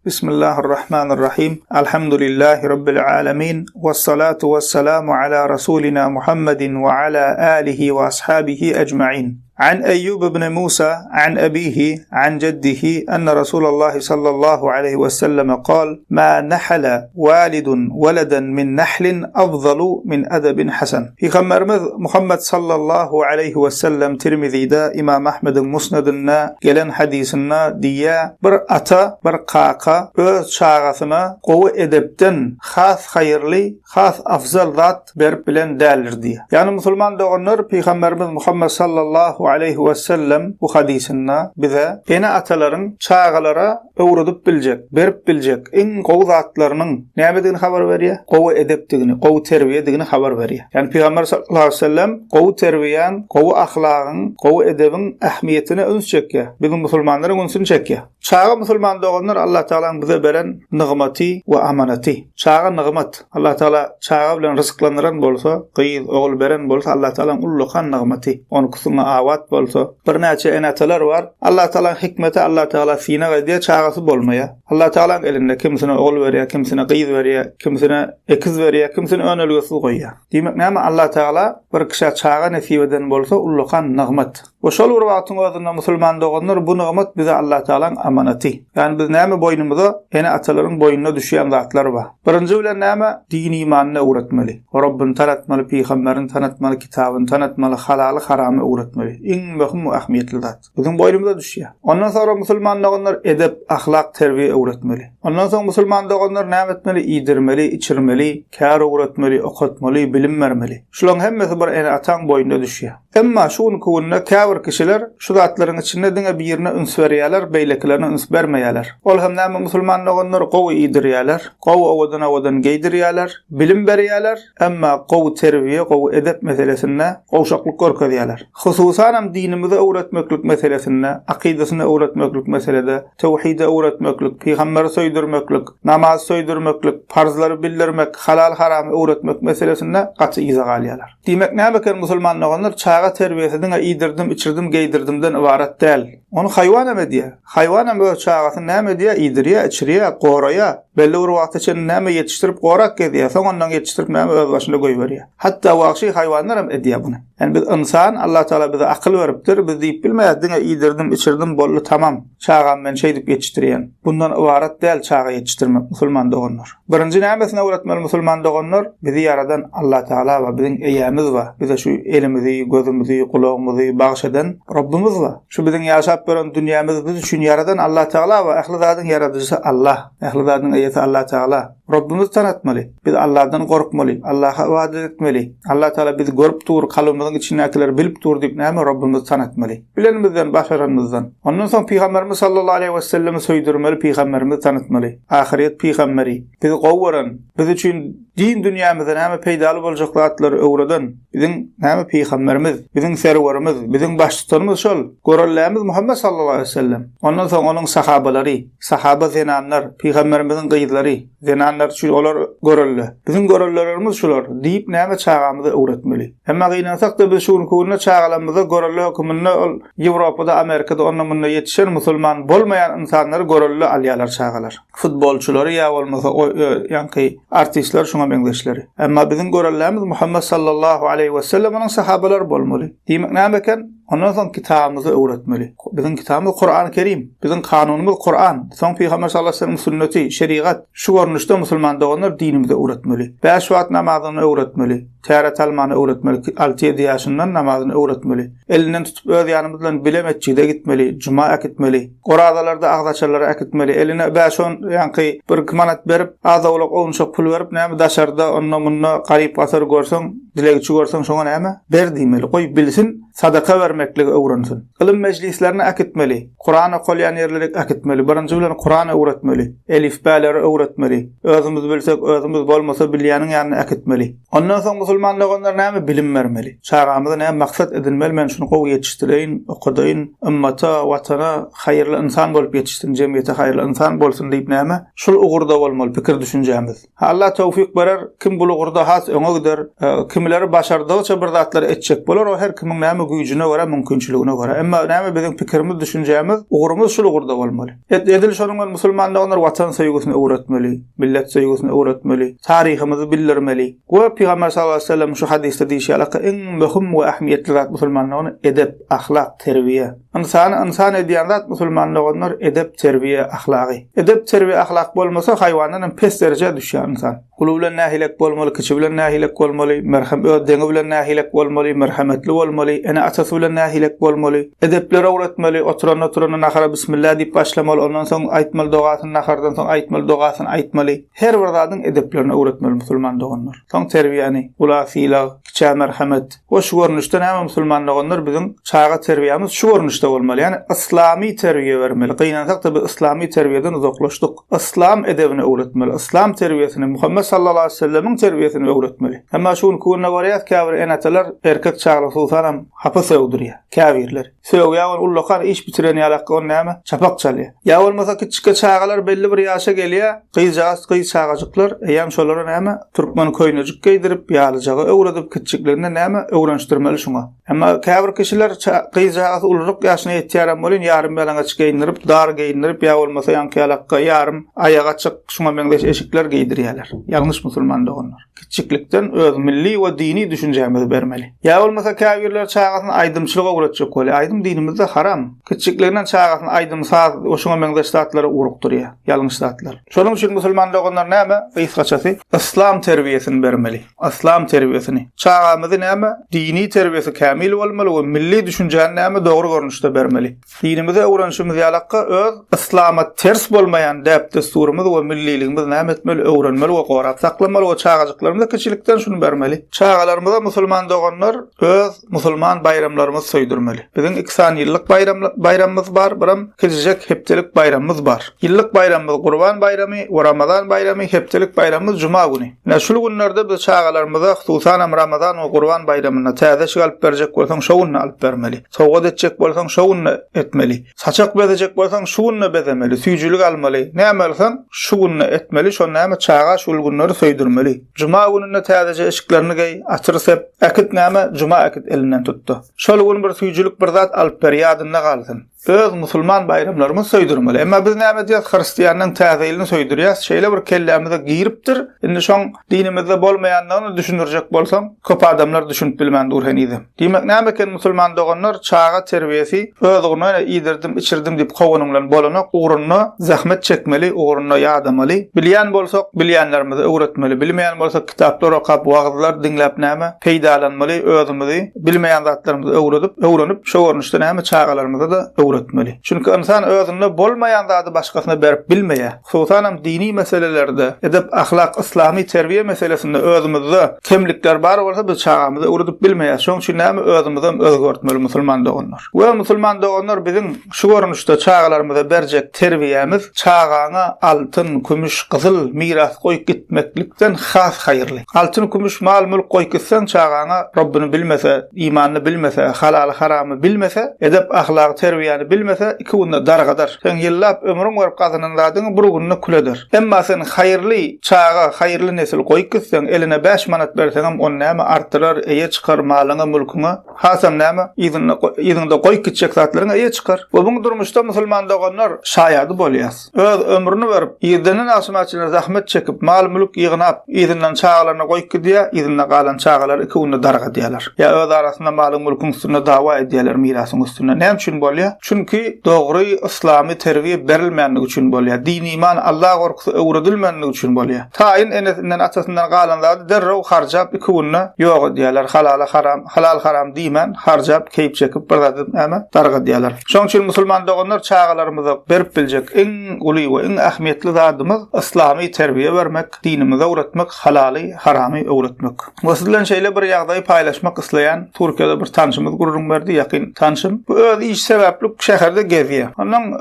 Bismillahirrahmanirrahim. Alhamdulillahi Rabbil alemin. Vessalatu vesselamu ala Rasulina Muhammedin ve ala alihi ve ashabihi ecma'in. An Eyyub ibn Musa, an abihi, an jaddihi, enne Resulallah sallallahu aleyhi ve selleme kal, ma nahala validun veleden min nahlin afzalu min edebin hasen. Pygamberimiz Muhammed sallallahu aleyhi ve sellem Tirmizide, Imam Ahmediň Musnedinde gelen hadysynda diýýär, Bir ata, bir kaka öz çagasyna gowy edepden has haýyrly, has afzal zat berip bilen däldir diýýär. Ýagny musulman doganlar Pygamberimiz Muhammed sallallahu aleýhi we sellem bu hadysynda bize ene-atalaryň çagalara öwredip biljek, berip biljek iň gowy zatlarynyň nämedigini habar berýär? Gowy edepdigini, gowy terbiýedigini habar berýär. Ýagny Pygamber sallallahu aleýhi we sellem gowy terbiýäň, gowy ahlagyň, gowy edebiň ähmiýetine üns çekýär. Biziň musulmanlaryň ünsüni çekýär. Çaga musulman doganlar Allah Tagalaň bize beren nygmaty we amanaty. Çaga nygmat. Allah Tagala çaga bilen ryzklandyran bolsa, gyz, ogul beren bolsa Allah Tagalaň ullakan nygmaty. Onkusyňa abat bolsa. Birnäçe ene-atalar bar. Allah Tagalaň hikmeti Allah Tagala synag edýär, çagasy bolmaýar. Allah Tagalaň elinde kimsine ogul berýär, kimsine gyz berýär, kimsine ekiz berýär, kimsini önelgesiz goýýar. Diýmek näme Allah Tagala bir kişä çaga nesip eden bolsa ullakan nygmat. We şol bir wagtyň özünde musulman doganlar bu nygmat bize Allatagalaň amanaty. Ýagny biz näme boýnumyza ene-atalaryň boýnuna düşýän zatlar bar. Birinji bilen näme din imanyny öwretmeli. Robbyny tanatmaly, pygamberini tanatmaly, kitabyny tanatmaly, halaly haramy öwretmeli. Iň möhüm we ähmiýetli zat. Biziň boýnumyza düşýär. Ondan soňra musulman doganlar edep, ahlak, terbiýe öwretmeli. Ondan soň musulman doganlar näme etmeli? Iýdirmeli, içirmeli, kär öwretmeli, okatmaly, bilim bermeli. Şularyň hemmesi bir ene-ataň boýnuna düşýär. Emma şu günki günde käbir kişiler şu zatlaryň içinde diňe birine üns berýärler, beýlekilerine üns bermeýärler. Ol hem näme musulman doganlar gowy iýdirýärler, gowy owadan-owadan geýdirýärler, bilim berýärler, emma gowy terbiýe, gowy edep meselesinde gowşaklyk görkezýärler. Hususanam dinimizi öwretmeklik meselesinde, akydasyny öwretmeklik meselede, töwhidi öwretmeklik, pygamberi söýdürmeklik, namazy söýdürmeklik, parzlary bildirmek, halal-haramy öwretmek meselesinde gaty yza galýarlar. Diýmek näme eken musulman doganlar çaga terbiýesi diňe iýdirdim, içirdim, geýdirdimden ybarat däl. Ony haýwan hem edýär. Haýwan hem öz çagasyny näme edýär, iýdirýär, içirýär, goraýar. Belli bir wagta çenli näme ýetişdirip gorap gezýär, soň ondan ýetişdirip näme öz başyna goýberýär. Hatda wagşy haýwanlar hem edýär muny. Ýani biz ynsan, Allah Tagala bize akyl beripdir, biz diýip bilmeýäris diňe iýdirdim, içirdim boldy tamam. Çagamy men şeýdip ýetişdirýän. Bundan ybarat däl çaga ýetişdirmek musulman doganlar. Birinji nämesini öwretmeli musulman doganlar? Bizi ýaradan Allah Tagala bar, biziň Eýämiz bar. Bize şu elimizi, gözümizi, gulagymyzy bagyş eden Robbumyz bar. Şu biziň ýaşap ýören dünýämizi biz üçin ýaradan Allah Tagala bar. Ähli zadyň ýaradyjysy Allah. Ähli zadyň eýesi Allah Tagala. Robbumyzy tanatmaly. Biz Allahdan gorkmaly. Allaha ybadat etmeli. Allah Tagala bizi görüp dur, kalbymyzyň içindäkileri bilip dur diýip näme Robbumyzy tanatmaly. Bilenimizden, başaranymyzdan. Ondan soň Pygamberimiz sallallahu aleýhi wesellemi söýdürmeli, Pygamberimizi tanytmaly. Ahyryýet pygamberi, bizi gowy gören, biz üçin din dünýämizde näme peýdaly boljak zatlary öwreden, biziň näme pygamberimiz, biziň serwerimiz, biziň baştutanymyz şol, görellämiz Muhammet sallallahu aleýhi wesellem. Ondan soň onuň sahabalary, sahaba zenanlar, pygamberimiziň gyzlary, Zenanlar üçin olar görelde. Biziň göreldelerimiz şular, diýip näme çagamyza öwretmeli. Emma gynansak-da biz şu günki günde çagalarymyza görelde höküminde ol Ýewropada, Amerikada onda-munda ýetişen musulman bolmaýan ynsanlary görelde alýarlar çagalar. Futbolçylary ýa bolmasa o ýaňky artistleri şuňa meňzeşleri. Emma biziň göreldämiz Muhammet sallallahu aleýhi wesellem onuň sahabalary bolmaly. Diýmek näme eken? Ondan soň kitabymyzy öwretmeli. Biziň kitabymyz Kurany Kerim. Biziň kanunymyz Kuran. Soň Pygamber sallallahu aleyhi ve sellem sünneti, şerigat. Şu görnüşde musulman doganlar dinimizi öwretmeli. Bäş wagt namazyny öwretmeli. Täret almany öwretmeli. 6-7 ýaşyndan namazyny öwretmeli. Elinden tutup öz ýanymyz bilen bile metjide gitmeli, juma äkitmeli. Orazalarda agzaçarlara äkitmeli. Eline bäş-on ýaňky bir-iki manat berip, az-owlak ownuşak pul berip, näme daşarda, onda-munda garyp-gasar görseň, dilegçi görseň şoňa näme? Ber diýmeli. Goý, bilsin, sadaka bermekligi öwrensin. Ylym mejlislerine äkitmeli. Kuran okalýan ýerlere äkitmeli. Birinji bilen Kuran öwretmeli. Elifbäleri öwretmeli. Özümiz bilsek, özümiz bolmasa bilýäniň ýanyna äkitmeli. Ondan soň musulman doganlar näme bilim bermeli? Çagamyza näme maksat edinmeli? Men şuny gowy ýetişdireýin, okadaýyn, ymmata, watana haýyrly ynsan bolup ýetişsin, jemgyýete haýyrly ynsan bolsun diýip näme? Şul ugurda bolmaly pikir düşünjämiz. Ha Allah towfyk berer, kim bul ugurda has öňe gider, e, kimileri başardygyça bir zatlar etjek bolar, o her kimiň näme? näme güýjüne görä, mümkinçiligine görä. Emma näme biziň pikirimiz, düşünjämiz, ugrumyz şul ugurda bolmaly. Edil şonuň bilen musulman doganlar watan söýgüsini öwretmeli, millet söýgüsini öwretmeli, taryhymyzy bildirmeli. We Pygamber sallallahu aleýhi we sellem şu hadysda diýşi ýaly, iň möhüm we ähmiýetli zat musulman dogany edep, ahlak, terbiýe. Ynsany ynsan edýän zat musulman doganlar edep, terbiýe, ahlagy. Edep, terbiýe, ahlak bolmasa haýwandan hem pes derejä düşýär ynsan. Uly bilen nähilek bolmaly, kiçi bilen nähilek bolmaly, merhem öz deňi bilen nähilek bolmaly, merhemetli bolmaly, ene-atasy bilen nähilek bolmaly, edepleri öwretmeli, oturanda oturanda nahara bismillah diýip başlamaly, ondan soň aýtmaly dogasyny nahardan soň aýtmaly dogasyny aýtmaly. Her bir zadyň edeplerini öwretmeli musulman doganlar. Soň terbiýäni, ula sylag, kiçä merhemet. We şu görnüşde näme musulman doganlar biziň çaga terbiýämiz şu görnüşde bolmaly. Ýagny yslamy terbiýe bermeli. Gynansakda biz yslamy terbiýeden uzaklaşdyk. Yslam edebini öwretmeli. Yslam terbiýesini, Muhammet sallallahu aleýhi we sellemiň terbiýesini öwretmeli. Emma şu günki günde görýäs käbir ene-atalar erkek çagalar hususanam hapa sögdürýär. Käbirleri. Sögýär ol ullakan iş bitiren ýalak ol näme çapak çalýar. Ýa bolmasa kiçjike çagalar belli bir ýaşa gelýär, gyzjagaz gyz çagajyklar eýýäm şolara näme türkmen köýnejik geýdirip ýalyjaga öwredip kiçjikliginde näme öwrenişdirmeli şuňa. Emma käbir kişiler gyzjagazy ulurak ýaşyna ýetýärem welin ýarym ýalaňaç geýindirip dar geýindirip ýa bolmasa ýaňky ýalakka ýarym aýagy açyk şuňa meňzeş eşikler geýdirýärler. Ýalňyş musulman doganlar. Kiçjiklikden öz milli we dini düşünjämizi bermeli. Ýa bolmasa käbirleri çagasyna aýdymçylyk öwretjek bolýar. Aýdym dinimizde haram. Kiçjikliginden çagasyny aýdym-saz we şuňa meňzeş zatlara ugrukdyrýar. Ýalňyş zatlar. Şonuň üçin musulman doganlar näme? Gysgaçasy, yslam terbiýesini bermeli. Yslam terbiýesini. Çagamyzy näme? Dini terbiýesi kämil bolmaly we milli düşünjäni näme? Dogry görnüşde bermeli. Dinimizi öwrenişimiz ýalakka öz yslama ters bolmaýan däp-dessurymyz we milliligimiz näme etmeli öwrenmeli we gorap saklamaly we çagajyklarymyza kiçilikden şuny bermeli. Çagalarymyza musulman doganlar öz musulman baýramlarymyzy söýdürmeli. Biziň iki sany ýyllyk baýram baýramymyz bar, biram kiçijek hepdelik baýramymyz bar. Ýyllyk baýramymyz Gurban baýramy we Ramazan baýramy, hepdelik baýramymyz Juma güni. Ine şul günlerde biz çagalarymyza hususanam Ramazan we Gurban baýramynda täze eşik alyp berjek bolsaň şo günde alyp bermeli. Sowgat etjek bolsaň şo günde etmeli. Saçak bezejek bolsaň şu günde bezemeli, süýjülik almaly. Näme alsaň şu günde etmeli, şo näme çaga şul günleri söýdürmeli. Juma gününde täzeje eşiklerini geý, atyr sep, äkit näme juma äkit elinden tutda. Şol gün bir süýjülik bir zat alyp ber ýadynda galsyn. Öz musulman baýramlarymyzy söýdürmeli. Emma biz näme edýäs? Hristianlaryň täze ýylyny söýdürýäs. Şeýle bir kellämize giripdir. Indi şoň dinimizde bolmaýandygyny düşündirjek bolsaň, köp adamlar düşünip bilmän dur henizem. Diýmek näme eken musulman doganlar, çaga terbiýesi öz ugruna ýöne iýdirdim, içirdim diýip kowanyň bilen bolanok. Ugrunda zähmet çekmeli, ugrunda ýadamaly. Bilýän bolsak, bilýänlerimizi öwretmeli. Bilmeýän bolsak, kitaplar okap, wagyzlar diňläp näme peýdalanmaly özümizi bilmeýän zatlarymyzy öwredip, öwrenip, şo görnüşde näme çagalarymyza-da öwretmeli. Çünki ynsan özünde bolmaýan zady başgasyna berip bilmeýär. Hususanam dini meselelerde, edep-ahlak, yslamy terbiýe meselesinde özümizde kemlikler bar bolsa biz çagamyza öwredip bilmeýäris. Şonuň üçin näme özümizem özgertmeli musulman doganlar. We musulman doganlar biziň şu görnüşde çagalarymyza berjek terbiýämiz çagaňa altyn, kümüş, gyzyl miras goýup gitmeklikden has haýyrly. Altyn, kümüş, mal-mülk goýup gitseň çagaňa Robbyny bilmese, imanyny bilmese, halaly-haramy bilmese, edep-ahlagy, terbiýäni bilmese iki günde dargadar. Seň ýyllap ömrüň berip gazanan zadyňy bir günde kül eder. Emma sen haýyrly çaga, haýyrly nesil goýup gitseň, eline bäş manat berseňem ony näme artdyrar, eýe çykar malyňa, mülküňe. Hasam näme, yzynda, yzyňda goýup gitjek zatlaryňa eýe çykar. We muň durmuşda musulman doganlar şaýady bolýas. Öz ömrüni berip, irdenden agşama çenli zähmet çekip, mal-mülk ýygnap, yzyndan çagalaryna goýup gidýär, yzynda galan çagalary iki günde dargadýarlar. Ýa öz arasynda malyň-mülküň üstünde dawa edýärler, mirasyň üstünde. Näme üçin bolýar? Çünki dogry yslamy terbiýe berilmänligi üçin bolýar. Din-iman, Alla gorkusy öwredilmänligi üçin bolýar. Taýyn enesinden, atasyndan galan zady derrew harjap iki günde ýok edýärler. Halala haram, halal haram diýmän harjap, keýp çekip bir zat edip näme dargadýarlar. Şonuň üçin musulman doganlar çagalarymyza berip biljek iň uly we iň ähmiýetli zadymyz yslamy terbiýe bermek, dinimizi öwretmek, halaly, haramy öwretmek. We siz bilen şeýle bir ýagdaýy paýlaşmak isleýän. Türkiýede bir tanşymyz gürrüň berdi, ýakyn tanşym. Bu öz iş sebäpli. Şäherde gezýär. Ondan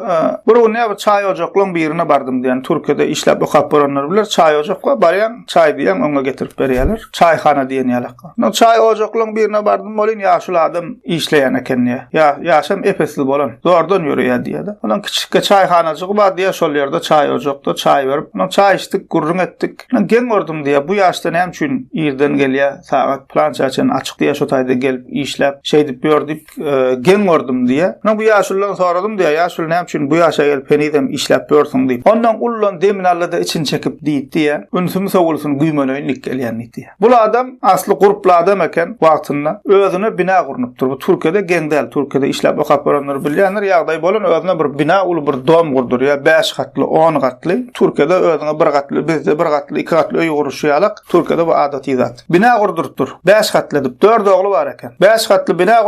bir gün näme çaý ojaklaryň birine bardym diýen. Türkiýede işläp okap bolanlar biler. Çaý ojak bar, barýaň, çaý diýýäň, öňe getirip berýärler. Çaýhana diýen ýalak. Ondan çaý ojaklaryň birine bardym, welin ýaşuly adam işleýän eken diýýär. Ýa, ýaşam ep-esli bolan. Zordan ýöreýär diýýär-de. Ondan kiçijikge çaýhanajygy bar diýýär, şol ýerde çaý ojakda çaý berip, ondan çaý içdik, gürrüň etdik. Men geň gördüm diýýär, bu ýaşda näme üçin irden gelýär, sagat pylança çenli açyk diýýär, şo taýda gelip işläp, şeýdip ýör diýip, geň gördüm diýýär. Men bu ýaşuludan soradym diýýär, ýaşuly näme üçin bu ýaşa gelip henizem işläp ýörsüň diýip. Ondan ullan demini aldy-da içini çekip diýip diýýär, ünsüm sowulsyn güýmeneýin diýip gelýän diýip diýýär. Bul adam asly gurply adam eken wagtynda özüne bina gurnupdyr. Bu Türkiýede geň däl, Türkiýede işläp okap görenler bilýändir, ýagdaý bolan özüne bir bina uly bir dom gurdurýar, bäş gatly, on gatly. Türkiýede özüňe bir gatly, bizde bir gatly, iki gatly öý guruşy ýalak, Türkiýede bu adaty zat. Bina gurdurypdyr. Bäş gatly edip, dört ogly bar eken. Bäş gatly bina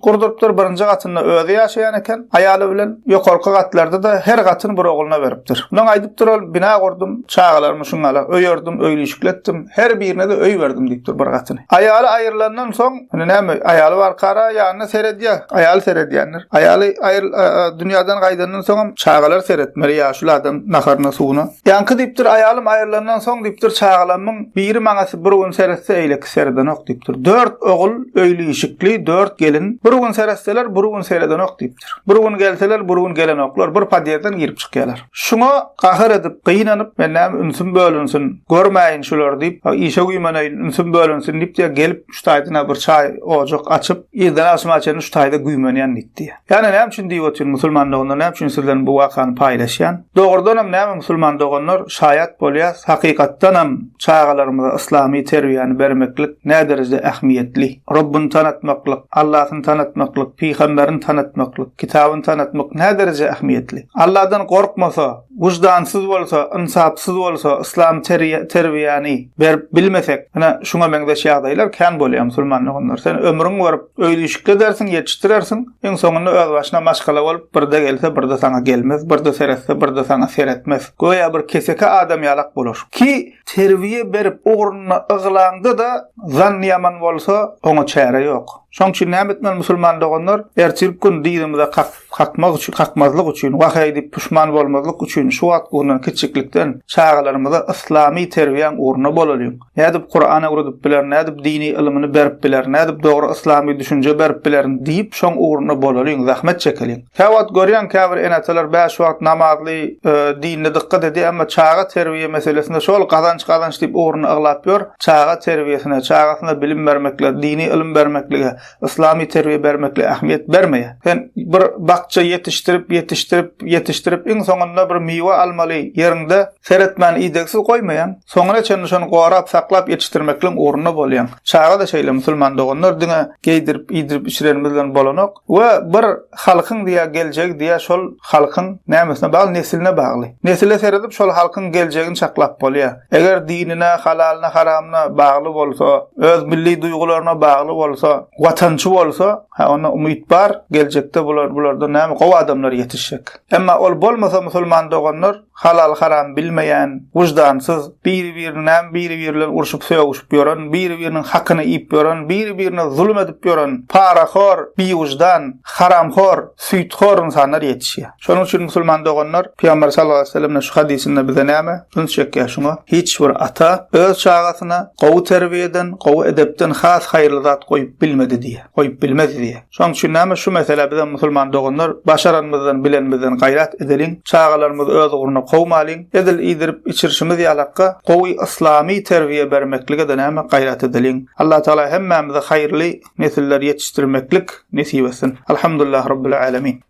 gurdurypdyr, birinji gatynda özi ýaşaýan eken, aýaly bilen, ýokarky gatlarda-da her gatyny bir ogluna beripdir. Ondan aýdypdyr ol, bina gurdum, çagalarymy şuňala öýerdim, öýli-işikli etdim, her birine-de öý berdim diýipdir bir gatyny. Aýaly aýrylandan soň, indi näme, aýaly barkara ýanyna seredýär, aýaly seredýändir. Aýaly aýryl, dünýäden gaýdandan soňam çagalar seretmeli, ýaşuly adam naharyna, suwuna. Ýaňky diýipdir, aýalym aýrylandan soň diýipdir, çagalamyň biri maňa bir gün seretse, eýleki seredenok diýipdir. Dört ogul, öýli-işikli, dört gelin, bir gün seretseler, bir gün seredenok diýipdir. Bir gün gelseler, bir gün gelenoklar, bir podýezden girip çykýarlar. Şuňa gahar edip, gynanyp, men näme ünsüm bölünsin, görmäýin şulary diýip, işe güýmeneýin, ünsüm bölünsin diýip diýýär, gelip şu taýdan bir çaý ojak açyp, irden agşama çenli şu taýda güýmenýän diýip diýýär. Ýagny näme üçin diýip otyryn musulman doganlar, näme üçin siz bilen bu wakany paýlaşýan? Dogrudanam näme musulman doganlar şaýat bolýas, hakykatdanam çagalarymyza yslamy terbiýäni bermeklik näderejede ähmiýetli. Robbuny tanatmaklyk, Allasyny tanatmaklyk, pygamberini tanatmaklyk, kitabyny tanatmak nädereje ähmiýetli. Alladan gorkmasa, Wyždansyz bolsa, ynsapsyz bolsa, yslam terbiýäni berip bilmesek, ine, şuňa meňzeş ýagdaýlar kän bolýar musulman doganlar. Sen ömrüňi berip, öýli-işikli edersiň, ýetişdirersiň, iň soňunda özbaşyna maşgala bolup, birde gelse, birde saňa gelmez, birde seretse, birde saňa seretmez. Göýä bir keseki adam ýalak bolar. Ki, terbiýe berip ugrunda yglaňda-da, zanny ýaman bolsa, oňa çäre ýok. Şoň üçin näme etmeli musulman doganlar? Ertirki gün dyzymyza kak. Kakmak üçin, kakmazlyk üçin, wah-eý diýip puşman bolmazlyk üçin şu wagt ugrundan kiçjiklikden çagalarymyza yslamy terbiýäň ugrunda bolalyň. Nädip Kuran öwredip bilerin, nädip dini ylymyny berip bilerin, nädip dogry yslamy düşünje berip bilerin diýip şoň ugrunda bolalyň, zähmet çekeliň. Käwagt görýäň käbir ene-atalar bäş wagt namazly, dinine dykgat edýär, emma çaga terbiýe meselesinde şol gazanç gazanç diýip ugrunda yglap ýör, çaga terbiýesine, çagasyna bilim bermeklige, dini ylym bermeklige Yslamy terbiýe bermeklige ähmiýet bermeýär. Sen bir bakja ýetişdirip, ýetişdirip, ýetişdirip, iň soňunda bir miwe almaly ýeriňde seretmän idegsiz goýmaýaň. Soňuna çenli şony gorap, saklap ýetişdirmekligiň ugrunda bolýaň. Çaga-da şeýle, musulman doganlar, diňe geýdirip, iýdirip, içirenimiz bilen bolanok. We bir halkyň diýýär geljegi diýýär şol halkyň nämesine bagly, nesline bagly. Nesile seredip şol halkyň geljegini çaklap bolýar. Eger dinine, halalyna, haramyna bagly bolsa, öz milli duýgularyna bagly bolsa, watançy bolsa, hä onda umyt bar, geljekde bular bulardan näme gowy adamlar ýetişjek. Emma ol bolmasa musulman doganlar halal haram bilmeýän, wyždansyz, biri-birini näme biri-biri bilen urşup sögüşip ýören, biri-biriniň hakyny iýip ýören, biri-birine zulum edip ýören, parahor, biwyždan, haramhor, süýthor ynsanlar ýetişýär. Şonuň üçin musulman doganlar, Pygamber sallallahu aleýhi we sellemniň şu hadysynda bize näme üns çekýär şuňa, hiç bir ata öz çagasyna gowy terbiýeden, gowy edepden has haýyrly zat goýup bilmedi diýýär, goýup bilmez diýýär. Şonuň üçin näme şu meselä bizem musulman doganlar başaranymyzdan, bilenimizden gaýrat edeliň, çagalarymyzy öz ugruna kowmalyň, edil iýdirip içirişimiz ýalakka gowy yslamy terbiýe bermeklige-de näme gaýrat edeliň. Allatagala hemmämize haýyrly nesiller ýetişdirmeklik nesip etsin. Alhamdulillah Rabbil Alemin.